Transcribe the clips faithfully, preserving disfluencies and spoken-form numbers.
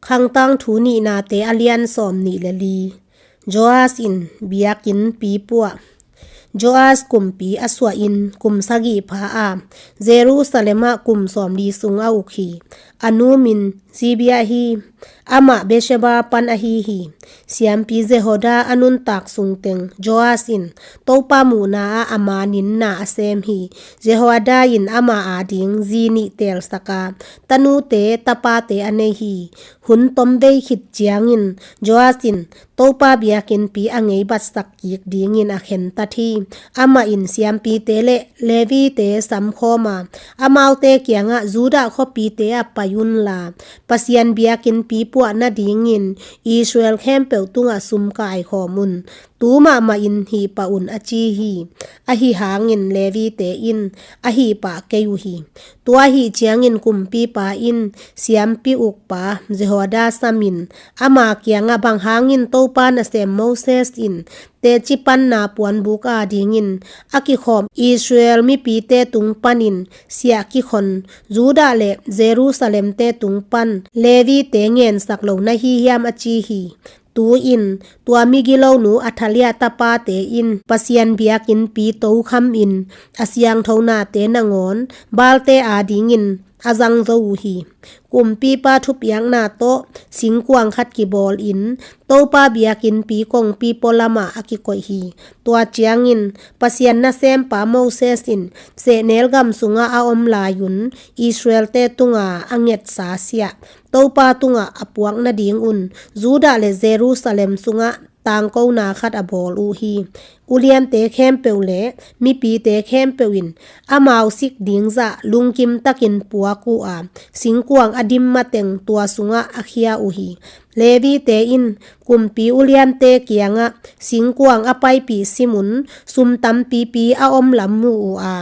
Khangtang Thu Nihnate a lian sawm nih le li. Joas in biakinnpi puah. Joas kumpi a suahin kum sagih pha a, Jerusalem ah kum sawmli sung a uk hi. A nu min Zibia hi. Amah Beersheba pan ahi hi. Siampi Jehoiada a nuntak sungteng Joas in Topa muhna ah a manin na a sem hi. Jehoiada in ama ading zi nih teelsak a, tanute tapate a nei hi. Hun tomvei khit ciangin Joas in Topa biakinnpi a ngei batsak kik dingin a khentat hi. Amah in siampite le Levite samkhawm a, amaute kiangah, Judah khuapite ah pai unla, Pasian biakinnpi puah nadingin Israel khempeuh tungah sum kaikhawm un. Tu mahmah in hih pah un, a ci hi. Ahi hangin Levite in a hih pah kei uh hi. Tua ahih ciangin kumpipa in siampi ukpa Jehoiada samin, ama kiangah, bang hangin Topa nasem Moses in teci panna puanbuk adingin a kikhawm Israel mipite tung panin siah kikhon Judah le Jerusalemte tung pan Levite ngensak lo na hi hiam, a ci hi. Tu-in tua migilonu Athalia tapate in Pasian biakinnpi tokhamin a siangthonate nangawn Baalte adingin a zangzo uh hi. Kumpipa thupiakna tawh singkuang khat kibawlin Topa biakinnpi kongpi pualamah a kikoih hi. Tua ciangin Pasian nasempa Moses in sehnel gam sungah a om lai-un Israelte tunga a ngetsa siah Topa tungah a puak nadingun Judah le Jerusalem sungah tangkona khat a bawl uh hi. Uliante khempeuh le mipite khempeuh in amau sik ding zah lungkim takin puak uh a, singkuang a dim mateng tua sungah a khia uh hi. Levite in kumpi uliante kiangah singkuang a paipih simun sum tampipi a om lam mu uh a,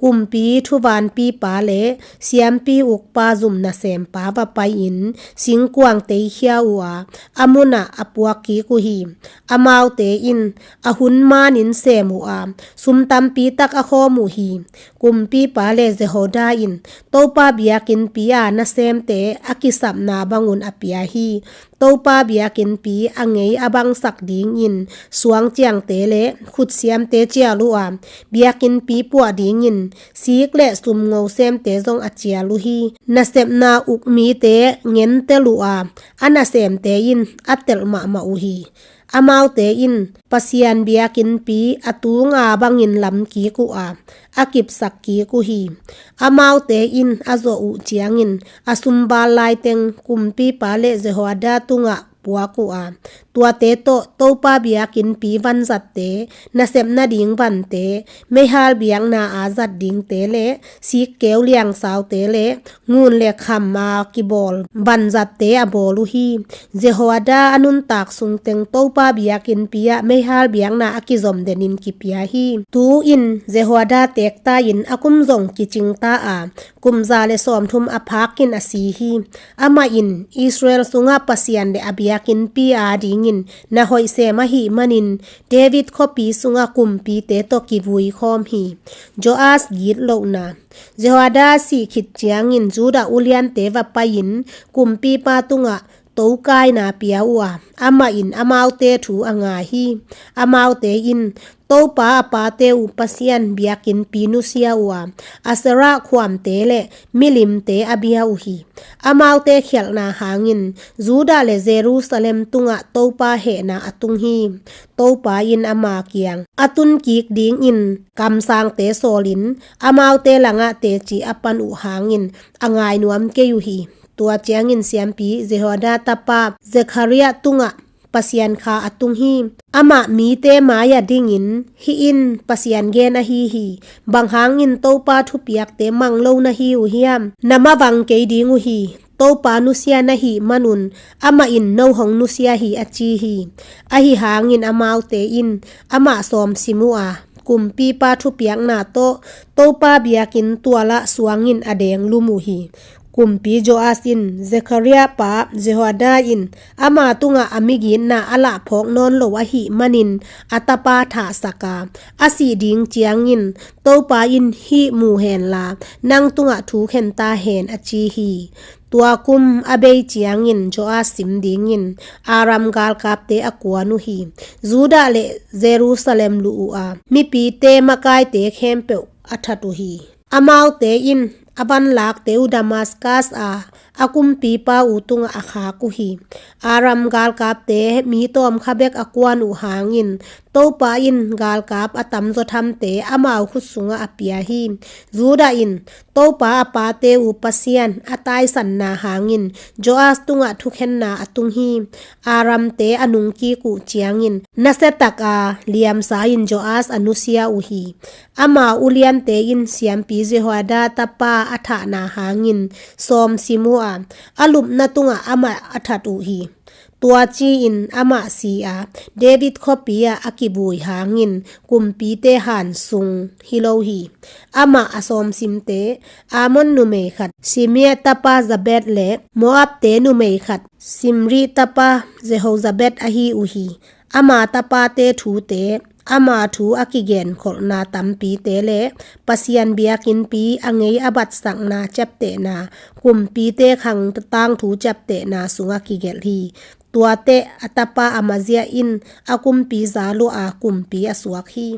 kumpi thuvanpipa le siampi ukpa zum nasempa va pai-in singkuang teikhia uh a, a munah a puak kik uh hi. Amaute in a hun manin sem uh a, sum tampi tak a khawm uh hi. Kumpipa le Jehoiada in Topa biakinnpi a nasemte a kisapna bangun a pia hi. Topa biakinnpi a ngei a bangsak dingin suangciangte le khutsiamte cial uh a, biakinnpi puah dingin sik le sumngo semte zong a cial uh hi. Nasepna uk mite ngentel uh a, a nasemte in a telh mahmah uh hi. Amaute in Pasian biakinnpi a tunga bangin lam kik uh a, a kipsak kik uh hi. Amaute in a zawh uh ciangin a sumval laiteng kumpipa le Jehoiada tungah puak uh a, tuate tawh Topa biakinnpi vanzatte, nasep nading vante, meihal biakna a zat dingte le sikkeu liangsaute le ngun le kham a kibawl vanzatte a bawl uh hi. Jehoiada a nuntak sungteng Topa biakinnpi ah meihal biakna a kizom denin kipia hi. Tu-in Jehoiada teekta-in a kum zong kicingta a, kum za le sawmthum a phakin a si hi. Amah in Israel sungah Pasian le a biakinnpi adingin na hoih sem ahih manin David khuapi sungah kumpite tawh kivui khawm hi. Joas gitlohna. Jehoiada a sih khit ciangin Judah uliante va pai-in kumpipa tungah tokaina pia uh a, amah in amaute thu a ngai hi. Amaute in Topa a pate uh Pasian biakinnpi nusia uh a, Asherah khuamte le milimte a bia uh hi. Amaute khialhna hangin Judah le Jerusalem tungah Topa hehna a tung hi. Topa in ama kiang a tunkik dingin kamsangte sawlin amaute langah teci a pan uh hangin a ngai nuam kei uh hi. Tua ciangin siampi Jehoiada tapa Zechariah tungah Pasian kha a tung hi. Amah mite mai-ah dingin, hih in Pasian gen ahi hi. Bang hangin Topa thupiakte mang lo na hi uh hiam? Na mavang kei ding uh hi. Topa nusia na hih manun amah in no hong nusia hi, a ci hi. Ahi hangin amaute in amah sawmsim uh a, kumpipa thupiakna tawh Topa biakinn tualah suangin a denglum uh hi. Kumpi Joas in Zechariah pa Jehoiada in ama tungah a migitna a lahphawk nawn lo ahih manin a tapa thahsak a, a sih ding ciangin, "Topa in hih mu henla, nang tungah thu khen ta hen," a ci hi. Tua kum a bei ciangin Joas sim dingin Aram galkapte a kuan uh hi. Judah le Jerusalem luh uh a, mipite makaite khempeuh a that uh hi. Amaute in a vanlakte uh Damaskas a, a kumpipa uh tungah a khak uh hi. Aram galkapte mi tawmkha bek a kuan uh hangin, Topa in galkap a tamzaw thamte amau khut sungah a pia hi. Judah in Topa a pate uh Pasian a taisanna hangin Joas tungah thukhenna a tung hi. Aramte a nungkik uh ciangin nasiatak a liamsa in Joas a nusia uh hi. Ama uliante in siampi Jehoiada tapa a thahna hangin sawm sim uh a, a lupna tungah amah a that uh hi. Tua ci-in amah si a, David khuapi ah a kibui hangin kumpite han sung hi lo hi. Amah a sawmsimte, Ammon numei khat Shimei tapa Jabed le Moabte numei khat Simri tapa Jehozabad ahi uh hi. Ama tapate thute, ama thu a kigenkholhna tampite le Pasian biakinnpi a ngei a batsakna ciaptehna, kumpite khang tangthu ciaptehna sungah kigelh hi. Tuate a tapa Amazia in a kumpi za lua a kumpi a suak hi.